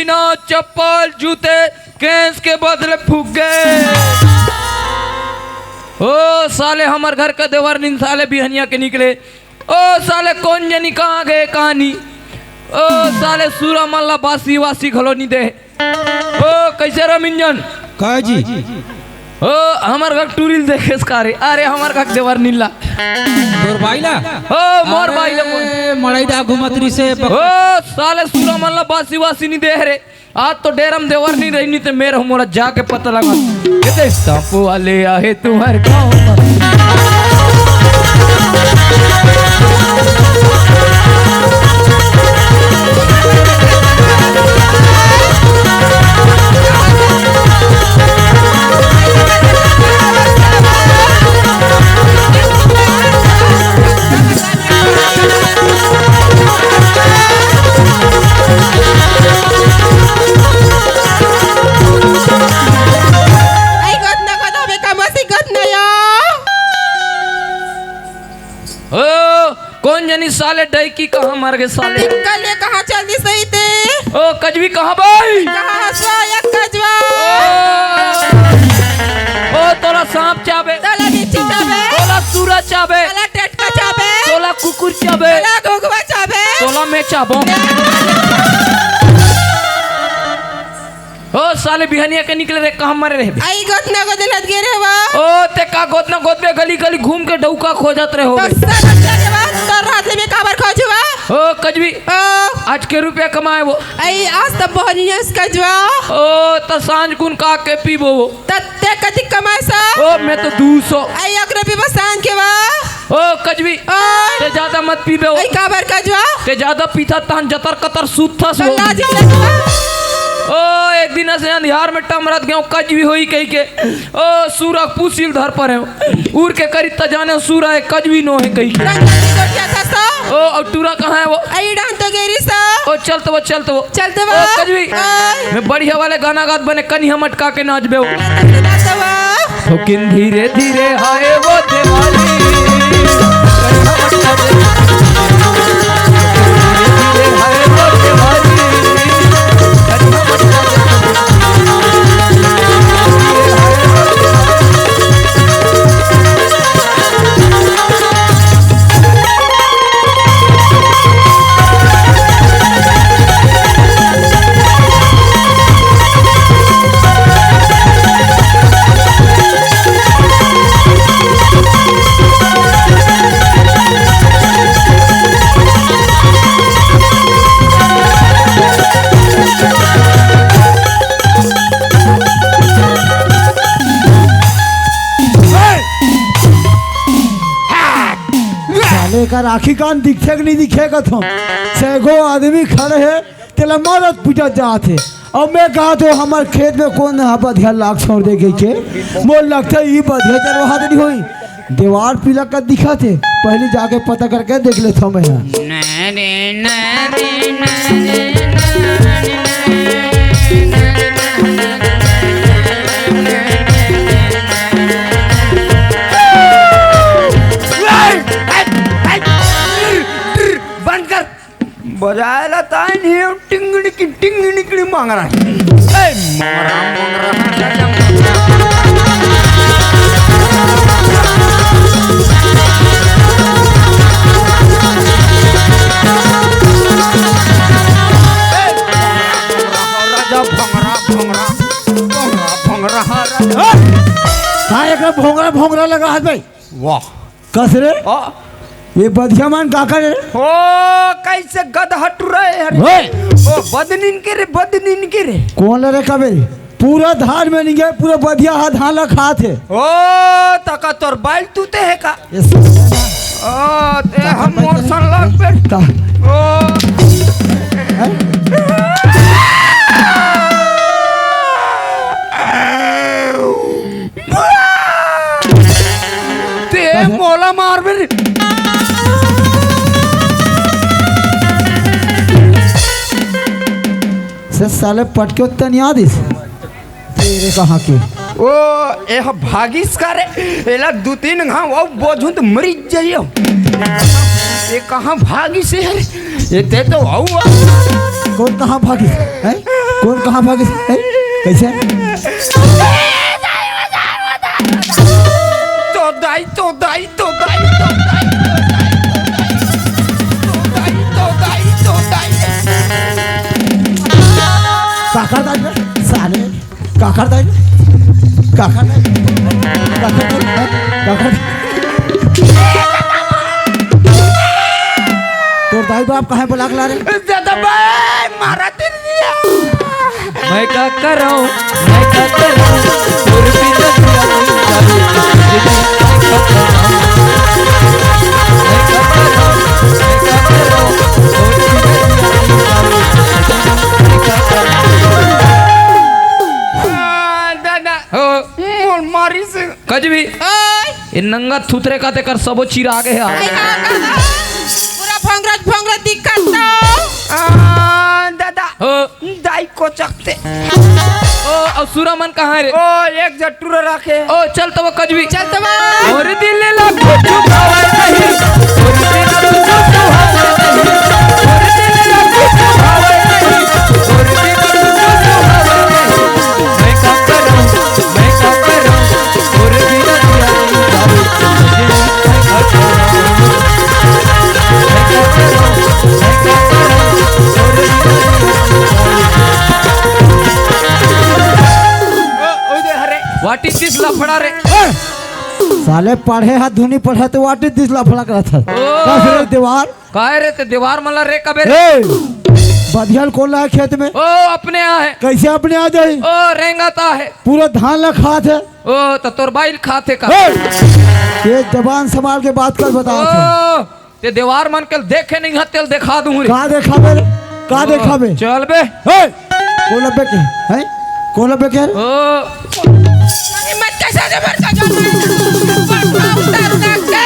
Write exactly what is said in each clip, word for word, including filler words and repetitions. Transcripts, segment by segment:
ना चप्पल, जूते, केस के बदले फुग्गे। ओ साले, हमर घर का देवरनीन साले बिहनिया के निकले। ओ साले, कोन जनी कहाँ गे, कहाँ नी। ओ साले, सुरा मन ला बासी वासी घलो नी दे। ओ, कइसे रमिंजन? का जी? ओ, हमर घर टूरी ल देखेस का रे? अरे, हमर घर देवरनीन ला। तोर बाई ला? ओ, मोर बाई ला, मोर। अरे, मड़ई दा घुमत रिसे बक- ओ, साले, सुरा मन ला बासी वासी नी दे रे। आज तो डेरा म देवरनीन रही, नी ते मेर हूँ, मोला जाके पता लगा। ये देख, सांप वाले आहे तुम्हारे गाँव में। आई गोत न गोत हवे का मसी गोत न यो। ओ, कोन जनी साले डैकी कहाँ मर गे साले? टिक्का ले कहाँ चल दी सही ते? ओ, कजवी कहाँ बाई? कहाँ हसवा या कजवा? ओ, ओ, तोला सांप चाबे। तोला बिच्छी चाबे। तोला सूरा चाबे। तोला टेटका चाबे। तोला कुकुर चाबे। तोला घुघुआ चाबे। तोला मैं चाबो। ओ साले बिहनिया के निकले रे, कहाँ मरे रहे बे? आई गोतना गोदे लद गे रहे वा। ओ ते का गोतना गोद बे, गली गली घूम के डौका खोजत रहे हो तो बे। सर अच्छा के बाद तो रात में काबर खोजुआ? ओ कजवी, ओ। आज के रुपया कमाए वो। आई आज तो बहनियस कजवा। ओ त सांझ कुन का के पीबो वो। तत्ते कति कमाए सा? ओ मैं तो दू सौ। आई अकरे पीबा सांझ के वा। ओ कजवी, ओए। ते ज्यादा मत पीबे हो। ऐ काबर कजवा? ते ज्यादा पीथा तहन जतर कतर सूतथस हो। लाजी लगवा। ओ एक दिन असे अंधियार में टमरत गयो कजवी होई कही के। ओ सूरा पूसिल धर पर है। उड़ के करी त जाने सूरा है कजवी नो है कही के। रंग लाजी गोटिया था सा। ओ और टूरा कहाँ है वो? ऐ डांग तो गेरी सा। ओ चल तो वो, चल तो वो। चल तो ओ वो। कजवी। ओए। मैं बढ़िया वाले गाना गात बने कनी हम अटका के नाच बे वो। नाच तो वो। ठोकिन धीरे धीरे हाय वो देवारी। साले का राखी कान दिखे कि नहीं दिखे कथों? सैगो आदमी खड़े है, तेला मारत पीटत जात हे। अउ मैं कहत हों, हमर खेत में कोन ह बधिया लाग छोड़ दे गई के? मोर लगथे ई बधिया चरवाहा तो नहीं होई। देवार पीला कस दिखत हे, पहली जाके पता करके देख लेथों मैं ह। बंद कर। बजाए ला ताय नहीं, टिंगड़ी की टिंगड़ी की मांग रहा है। ए, मांग रहा, मांग रहा, मांग रहा। ए, राजा भंगरा, भंगरा, भंगरा, भंगरा, राजा। हाँ, एक भोंगरा, भोंगरा लगा हाथ भाई। वाह। कस रे? आ? ये बधिया मन का करे रे? ओ, कैसे गदहा टुराए हरे? ओए! ओ, बदनिन के रे, बदनिन के रे। कौन रे कबे? पूरा धान में नहीं गए, पूरा बधिया हा धान ला खात हे। ओ, तका तोर बाइल तू ते है का? Yes। ओ, ते हम मोर सन लाग पे। ता- ओ। हैं? ते मोला मार बे रे। से साले पटके उत्ते नहीं आदिस। तेरे कहाँ के? ओ, ए ह भागिस का रे? एला दू तीन घाव अउ बोझूं त मरी जाइयो। ये कहाँ भागिस हे रे? ये ते तो आऊ आ। कौन कहाँ भागिस? हैं? कौन कहाँ भागे? हैं? कैसे? तो दाई, तो दाई, तो दाई, तो दाई, तो दाई, तो दाई, तो दाई, तो दाई। काकर दाई बे, साले। काकर दाई बे, काकर दाई, काकर दाई, काकर दाई। तोर दाई बाप कहाँ बुला के ला रे? दादा भाई, मारा तेरे दिया। मैं का कराऊं, मैं का कराऊं, और भी तो दिया नहीं जाने। मैं का कराऊं, मैं का कराऊं, और भी तो दिया नहीं जाने। मैं का कराऊं। आ, दादा, हो। मोर मारी से। कजवी। ओए। ए नंगा थुथरे का तेकर सबो चिरागे हे। पूरा भोंगरत भोंगरत दिखत तो। आ, दादा। हो। दाई कोचकथे। ओ, अउ सुरा मन कहाँ हे रे? ओ, एक जट्टू रखे। ओ, चल तब कजवी। चल तब। मोर दिल ला कुछ भावे नहीं। मोर दिल ला कुछ भावे नहीं। मोर दिल ला कुछ भावे नहीं। मोर दिल ला कुछ भावे नहीं। मैं का करूं, मैं का करूं। मोर बिना दिया नहीं जावे। मैं का करूं, मैं का करूं। मोर बिना दिया नहीं जावे। What is this लफड़ा रे? ए! साले पढ़े हा धुनी पढ़े तो what is this लफड़ा करत हस? ओ! कस रे देवार? काय रे ते देवार मन ला रे कबे रे? ए! बधिया ल कोन लाय खेत में? ओ, अपने आ हे। कैसे अपने आ जाही? ओ, रेंगत आ हे। पूरा धान ला खात हे। ओ, त तोर बाई ल खात हे का? ए! ये जबान संभाल के बात कर, बता। ओ, ते देवार मन के देखे नहीं हस, तेला देखा दूं रे। का देखाबे रे? का ओ, देखाबे? चल बे। ए! कोन लबे के? हैं? कोन लबे के रे? ओ। हिम्मत कैसे जबर का जाना? पटवा उतार उतार के।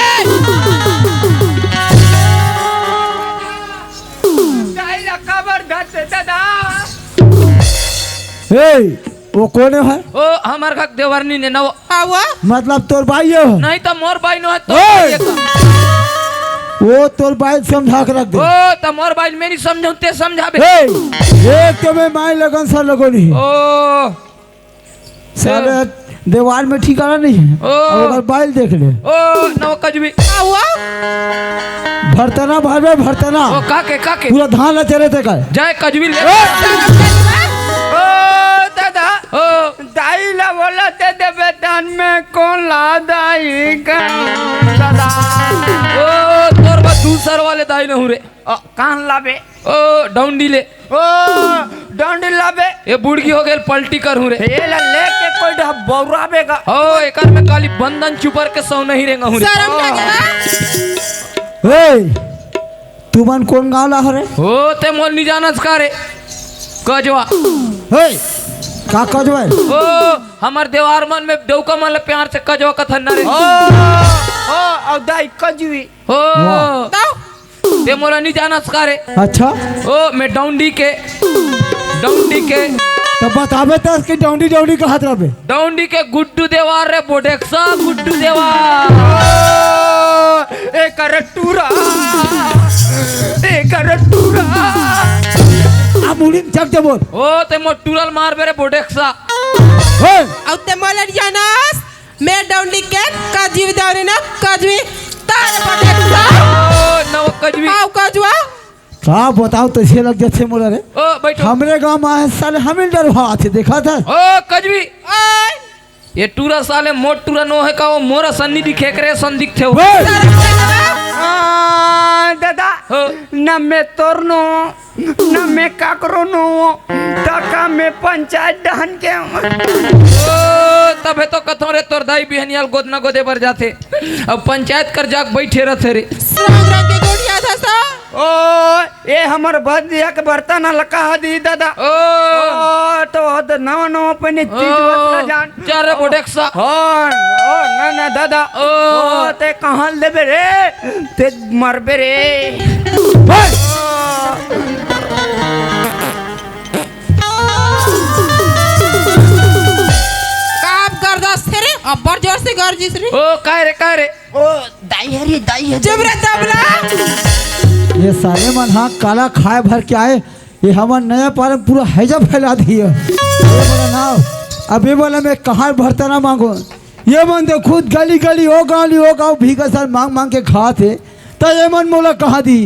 दाई ला काबर धरते दादा? ए, वो कोन हे? ओ, हमर घर देवरनी ने ना वो। हाँ, वो? मतलब तोर बाई हे? नहीं त मोर बाई नो हे, तोर ओए! बाई हे का? वो तोर बाई समझा के रख दे। ओ, त मोर बाई मैं नहीं समझाऊं, ते समझाबे। ए, एक तो मैं माई लगन सर लगो नहीं। ओ। साले देवार में ठिकाना नहीं हे। ओ। अब ओकर बाई ल देख ले। ओ, नव कजवी। का हुआ? भरतना भरबे, भरतना। ओ, का के, का के? पूरा धान ला चरे ते का। जाय कजवी ले। ओ! ओ, दादा। ओ। दाई ला बोला ते देबे धान में कोन ला दाई का, दादा। ओ, तोर बा दूसर वाले दाई नहूं रे। ओ, कान लाबे। ओ, डौंडी ले। ओ, डौंडी लाबे। ये बुढ़गी हो गेल, पलटी करहूं रे। ये ला लेके कोई डह बौराबे गा। ओ, एकर में काली बंदन चुपर के सौ नहीं रेंगहूं रे। शरम लागे ना? ए, तुमन कोन गांव ला हरे? ओ, ते मोल नी जानस का रे? कजवा। ए, का कजवा हे? ओ, हमर देवार मन में डौका मन ला प्यार से कजवा कथन ना रे। ओ, ओ, अउ दाई कजवी। ओ। वाह। ते मोला नी जानस का रे? अच्छा। ओ, मैं डौंडी के, डौंडी के। त बताबे त कि डौंडी, डौंडी कहत रहबे। डौंडी के गुड्डू देवार रे, बोडेक्सा गुड्डू देवार। ओ, एकर टूरा, एकर टूरा। आ मुड़ी में चक जबोर। ओ, ते मोर टूरा ल मारबे रे, बोडेक्सा। हे। अउ ते मोला नी जानस? मैं डौंडी के कजवी दौरी ना कजवी तार बटेक्सा। ओ, नव कजवी। आओ कजवा। का बताओ, तइसे लग जाथे मोला रे। ओ, बैठो। हमरे गांव में आहे साले, हमिन डरवा आथे, देखा था? ओ, कजवी। ओए। ये टूरा साले मोर टूरा नो हे का, वो मोरा सन्नी दिखे करे, सन दिखथे वो। ओए। आ, दादा, हो। न मैं तोर नो, न मैं काकरो नो, त का मैं पंचायत डहन के हूँ। ओ, तभे तो कथों रे, तोर दाई बिहनिया ल गोदना गोदे बर जाथे, अब पंचायत कर जाके बइठे रथे रे। राम राम के गोठिया था सा। ओ, ए हमर भदिया के बर्तन ल कहा दी दादा। ओ। ओ, तो हद नवा नवा पने चीज ओ। बतला जान। जा रे बोडेक्सा। हाँ, ओ, ना, ना, दादा। ओ। ओ, ते कहाँ लेबे रे? ते मरबे रे। ओए! का आप गरजस थे रे? अब्बड़ जोर से गरजिस रे। ओ, काय रे, काय रे? ओ, दाई हे रे, दाई हे। चुप रे, तबला। ये साले मन हा काला खाए भर के आए। ये हमर नया पारा म पूरा हैजा फैला दिए। ये बोला ना, अब ये बोला मैं कहाँ भरताना मांगो। ये मन तो खुद गली गली, ओ गाँव ली, ओ गाँव भीख असन मांग मांग के खात हे। त ये मन मोला कहाँ दी?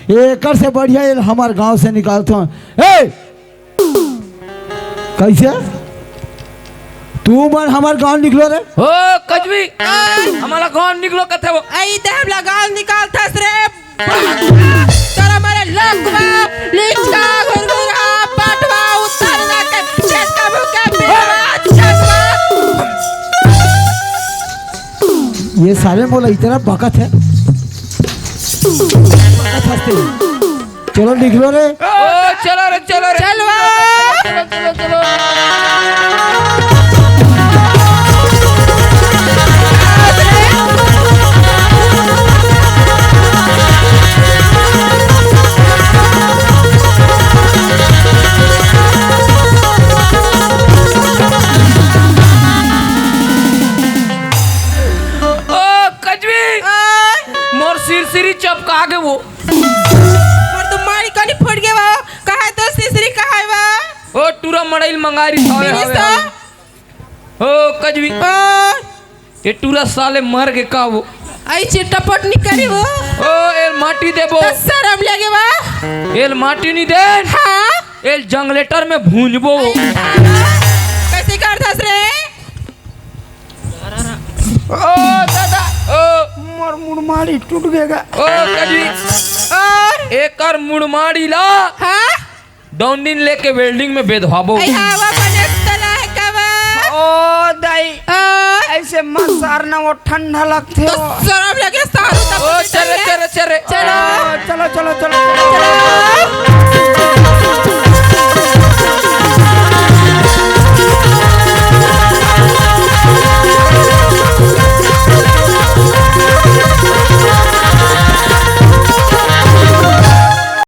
एकर से बढ़िया ये हमर गाँव से निकालथों। ए! कैसे? तू मन हमर गाँव निकलो रे। ओ कजवी, हमला गाँव निकलो कथे वो। आई ते हमला गाँव निकालथस रे। तोरा मारे लोकवा, लिचका, घुरघुरा, पटवा, उत्तर ना के, चेचका मुका, बेवा, चेचका। ये साले मोला इतना बकत हे। बकत हंसते। चलो निकलो रे। ओ, चलो रे, चलो रे। चलो। चलो, चलो, चलो। ओ, कजवी। आय। मोर सिरसिरी चपका गे वो। मोर तो मारी कनी फूट गे वो। कहाँ तो सिरसिरी कहाँ हे वो? ओ टूरा मड़ाइल मंगारी हवे, हवे, हवे। ओ कजवी। ओ। ये टूरा साले मर गे का वो? आई चिटपट नहीं करी वो। ओ एल माटी देबो। तो शर्म लगे वो। एल माटी नहीं दे। हाँ। एल जंगलेटर में भूंजबो। आई हाँ। कैसे कर दस रे? ओ दादा, ओ मोर मुड़माड़ी टूट गेगा। ओ कजवी। और? एकर मुड़माड़ी ला। हाँ? डौंडिन लेके welding में बेधवाबो। आई हवा बने तला है कवा। ओ दाई, और? ऐसे मत सारना, वो ठंडा लगथे तो वो। शर्म लगे सारू तब ओ, तो चले, चले। चले, चले। चलो। ओ, चलो, चलो, चलो, चलो। चलो।